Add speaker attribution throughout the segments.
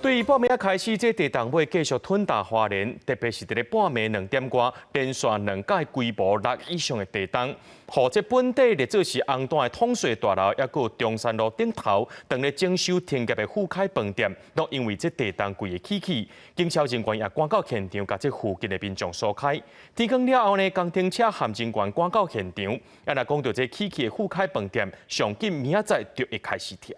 Speaker 1: 對半暝仔開始，這地動尾繼續吞打花蓮，特別是佇咧半暝2點外，連續兩屆規模6以上的地動，予這本地列做是紅單的統帥大樓，抑閣有中山路頂頭，當咧整修停業的富凱飯店，攏因為這地動規个起去，警消人員也趕到現場，共這附近的民眾疏開。天光了後呢，工程車和人員趕到現場，啊，若講著這起去的富凱飯店，上緊明仔載就會開始拆。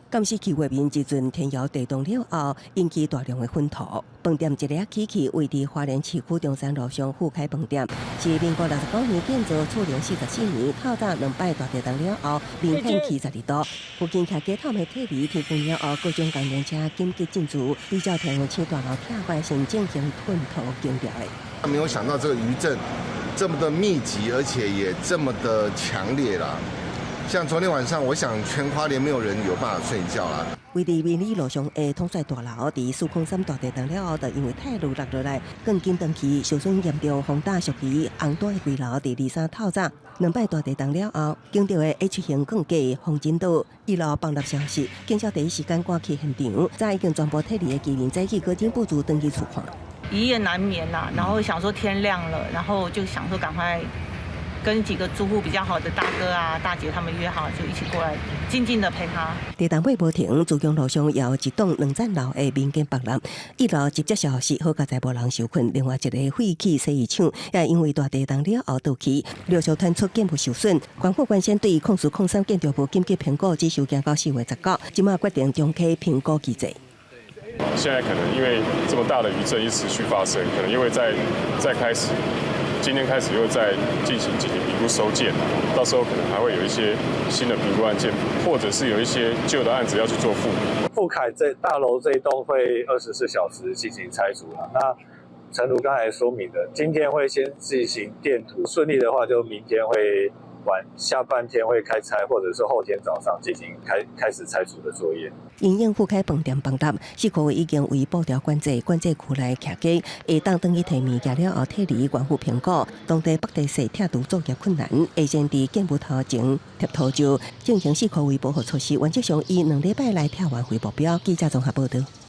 Speaker 2: 監視器畫面，這陣天搖地動了後，引起大量的糞土。飯店一日起去，位佇花蓮市區中山路上富凱飯店，是民國69年建造，厝齡44年，透早兩擺大地動了後，明顯起12度。附近徛街透的撤離，天光了後，各種工程車緊急進駐，比照天文市大樓拆壞，先進行糞土清掉的。
Speaker 3: 沒有想到這個餘震這麼的密集，而且也這麼的強烈啦。像昨天晚上，我想全花蓮沒有人有辦法睡覺啦。
Speaker 2: 位佇民里路上的統帥大樓，佇403大地動了後，就因為鐵路落落來，鋼筋斷去，受損嚴重，風打屬於紅單的規樓，佇23透早兩擺大地動了後，驚著的 H 型鋼架風箏倒，一樓崩落消失，警消第一時間趕去現場，早已經全部撤離的居民早起閣忍不住轉去厝看。
Speaker 4: 一夜難眠啦，然後想說天亮了，然後就想說趕快跟幾個住戶比較好的大哥啊、大姐他們約好，就一起過來靜靜的陪他。
Speaker 2: 地動尾無停，自強路上也有一棟兩層樓的民間崩落，一樓接消息，好佳哉無人受困。另外一個廢棄洗衣廠也因為大地動了後倒去，陸續傳出建物受損。縣府原先對0403建築物緊急評估只修訂到4月19，這馬決定重啟評估機制。
Speaker 5: 現在可能因為這麼大的餘震一持續發生，可能因為再開始。今天開始又再進行緊急評估收件，到時候可能還會有一些新的評估案件，或者是有一些舊的案子要去做復評。
Speaker 6: 富凱這大樓這一棟會24小時進行拆除了。那誠如剛才說明的，今天會先進行墊土，順利的話就明天會晚下半天會開拆，或者是後天早上進行開始拆除的作業。
Speaker 2: 因應富凱飯店崩塌，市區已經為步調管制，管制區內徛家下當轉去提物件了後，撤離縣府評估，當地北地勢拆除作業困難，會先佇建物頭前貼塗石，進行四箍圍保護措施，原則上以2禮拜內拆完為目標。記者綜合報道。